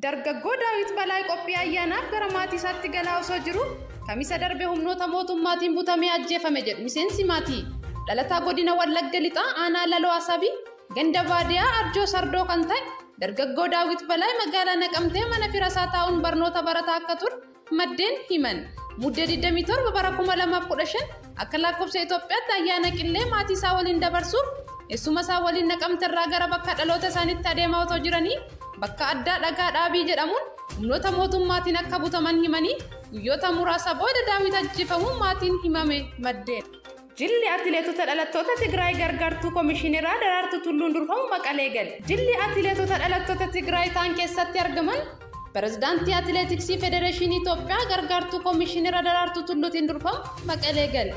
Dargaggoo Daawit Balaay qophii ayyaanaaf gara maatii isaatti galaa osoo jiruu Kamisa darbe humnoota mootummaatiin butamee ajjeefame jedhu miseensi maatii. Dhalataa godina Wallagga Lixaa aanaa Laloo Asabii ganda baadiyaa Arjoo Sardoo kan ta'e dargaggoo Daawit Balaay magaalaa Naqamtee mana firasaa taa'uun barnoota barataa akka ture maddeen himan. Muddee 27 bara 2015 akka lakkoofsa Itoophiyaatti ayyaana Qillee maatii isaa waliin dabarsuuf eessuma isaa waliin Naqamte irraa gara bakka dhaloota isaaniitti adeemaa otoo jiranii bakka addaa Dhagaa Dhaabii jedhamuun humnoota mootummaatiin akka butaman himanii guyyoota muraasa booda Daawit ajjeefamuu maatiin himame maddeen. Jilli atileetota dhalattoota Tigraay gargaartuu komishineraa Daraartuu Tulluun durfamu Maqalee gale. Jilli atileetota dhalattoota Tigraay ta'an keessatti argaman Pirezidaantii Atileetiksii Federeeshinii Itoophiyaa gargaartuu komishinera Daraartuu Tulluutiin durfamu Maqalee gale.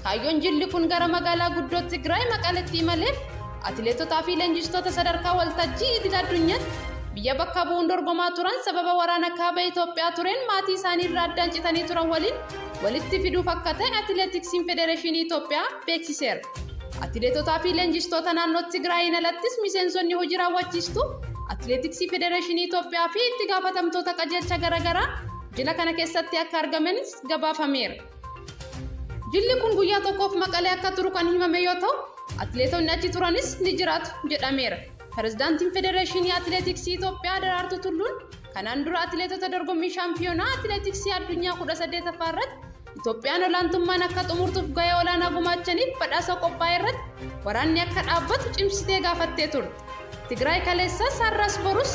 Kaayyoon jilli kun gara magaalaa guddoo Tigraay Maqaletti imaleef atileetotaa fi leenjistoota sadarkaa waltajjii idil addunyaatti biyya bakka bu'uun dorgomaa turan sababa waraana kaaba Itoophiyaa tureen maatii isaanii irraa addaan citanii turan waliin walitti fiduuf akka ta'e Atileetiksiin Federeeshinii Itoophiyaa beeksiseera. Atileetotaa fi leenjistoota naannoo Tigraayiin alattis miseensonni hojii raawwachiistuu Atileetiksii Federeeshinii Itoophiyaa fi itti gaafatamtoota qajeelcha garaagaraa jila kana keessatti akka argamanis gabaafameera. Jilli kun guyyaa tokkoof Maqalee akka turu kan himame yoo ta'u, atileetonni achi turanis ni jiraatu jedhameera. Pirezidaantiin Federeeshinii Atileetiksii Itoophiyaa Daraartuu Tulluun kanaan dura atileetota dorgommii shaampiyoonaa atileetiksii addunyaa 18ffaa irratti Itoophiyaan olaantummaan akka xumurtuuf gahee olaanaa gumaachaniif badhaasa qophaa'e irratti waraanni akka dhaabbatu cimsitee gaafattee turte. Tigraay kaleessas har'as borus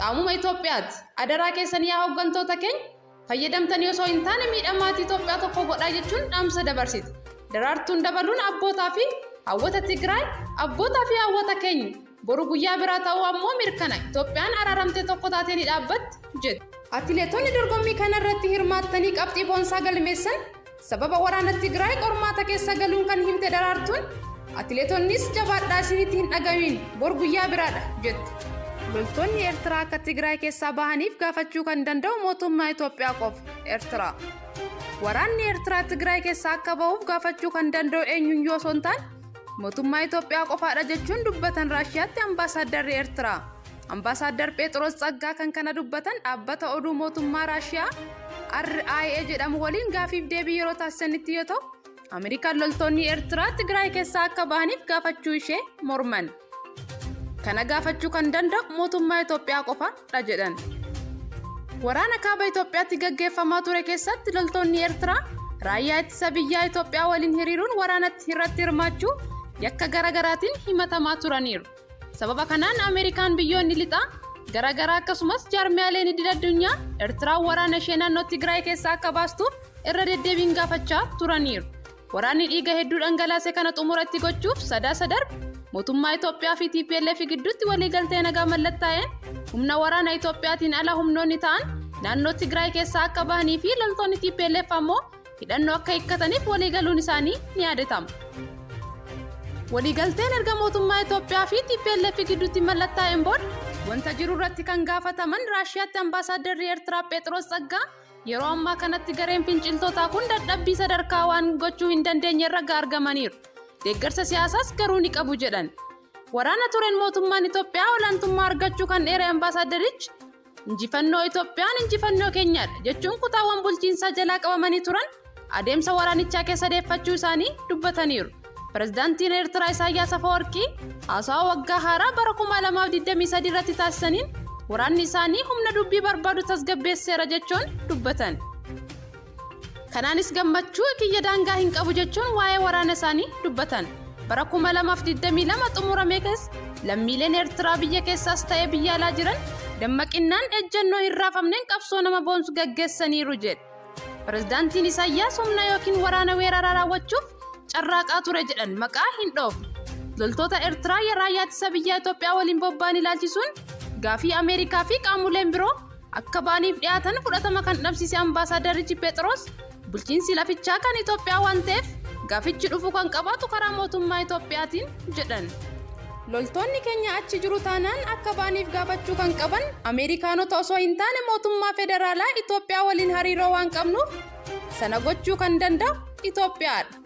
qaamuma Itoophiyaati. Adaraa keessan yaa hooggantoota keenya fayyadamtanii osoo hin taane miidha maatii Itoophiyaa tokko godhaa jechuun dhaamsa dabarsite. Daraartuun dabaluun abbootaa fi hawwata Tigraay, abbootaa fi hawwata keenya boru guyyaa biraa ta'uu ammoo mirkana Itoophiyaan araaramtee tokko taatee ni dhaabbatti jette. Atileetonni dorgommii kana irratti hirmaattanii qabxii boonsaa galmeessan sababa waraana Tigraay qormaata keessa galuun kan himte Daraartuun, atileetonnis jabaadhaa isinitti hin dhagamiin bor guyyaa biraadha jette. Loltoonni Eertiraa akka Tigraay keessaa bahaniif gaafachuu kan danda'u mootummaa Itoophiyaa qofa. Eertiraa. Waraanni Eertiraa Tigraay keessaa akka bahuuf gaafachuu kan danda'u eenyuyyuu osoo hin taane mootummaa Itoophiyaa qofaadha jechuun dubbatan Raashiyaatti ambaasaaddarri Eertiraa. Ambaasaaddar Pheexiroos Tsaggaa kan kana dubbatan dhaabbata oduu mootummaa Raashiyaa RIA jedhamu waliin gaafiif deebii yeroo taasisanitti yoo ta'u, Ameerikaan loltoonni Eertiraa Tigraay keessaa akka bahaniif gaafachuu ishee morman. Kana gaafachuu kan danda'u mootummaa Itoophiyaa qofa dha jedhan. Waraana kaaba Itoophiyaatti gaggeeffamaa ture keessatti loltoonni Eertiraa raayyaa ittisa biyyaa Itoophiyaa waliin hiriiruun waraanatti irratti hirmaachuu yakka garaagaraatiin himatamaa turaniiru. Sababa kanaan Ameerikaan biyyoonni lixaa garaagaraa akkasumas jaarmiyaaleen idil addunyaa Eertiraan waraana ishee naannoo Tigraay keessaa akka baastuuf irra deddeebiin gaafachaa turaniiru. Waraanni dhiiga hedduu dhangalaase kana xumuratti gochuuf Sadaasa darbe mootummaa Itoophiyaa fi TPLF gidduutti waliigaltee nagaa mallattaa'een humna waraana Itoophiyaatiin ala humnoonni ta'an naannoo Tigraay keessaa akka bahanii fi loltoonni TPLF ammoo hidhannoo akka hiikkataniif waliigaluun isaanii ni yaadatama. Waliigalteen erga mootummaa Itoophiyaa fi TPLF gidduutti mallattaa'een booda wanta jiru irratti kan gaafataman Raashiyaatti ambaasaaddarri Eertiraa Pheexiroos Tsaggaa yeroo ammaa kanatti gareen finciltootaa kun dadhabbii sadarkaa waan gochuu hin dandeenye irra argamaniiru. Deeggarsa siyaasaas garuu ni qabu jedhan. Waraana tureen mootummaan Itoophiyaa olaantummaa argachuu kan dheere ambaasaaddarichi injifannoo Itoophiyaan injifannoo keenyaadha jechuun kutaawwan bulchiinsaa jalaa qabamanii turan adeemsa waraanichaa keessa deeffachuu isaanii dubbataniiru. Pirezidaantiin Eertiraa Isaayyaas Afawarqii haasawaa waggaa haaraa bara 2023 irratti taasisaniin waraanni isaanii humna dubbii barbaadu tasgabbeesseera jechuun dubbatan. Kanaanis gammachuu kiyya daangaa hin qabu jechuun waa'ee waraana isaanii dubbatan. Bara 2022 xumurame keessa lammiileen Eertiraa biyya keessaas ta'ee biyya alaa jiran dammaqinnaan ejjennoo hin raafamneen qabsoo nama boonsu gaggeessaniiru jedhe. Pirezidaantiin Isaayyaas humna yookiin waraana weeraraa raawwachuuf carraaqaa ture jedhan maqaa hin dhoofne. Loltoota Eertiraa raayyaa ittisa biyyaa Itoophiyaa waliin bobba'an ilaalchisuun gaafii Ameerikaa fi qaamoleen biroo akka ba'aniif dhiyaatan fudhatama kan dhabsiise ambaasaaddarichi Pheexiroos bulchiinsi lafichaa kan Itoophiyaa waan ta'eef gaafichi dhufuu kan qabaatu karaa mootummaa Itoophiyaatiin jedhan. Loltoonni keenya achi jiru taanaan akka ba'aniif gaafachuu kan qaban Ameerikaanota osoo hin taane mootummaa federaalaa Itoophiyaa waliin hariiroo waan qabnuuf sana gochuu kan danda'u Itoophiyaadha.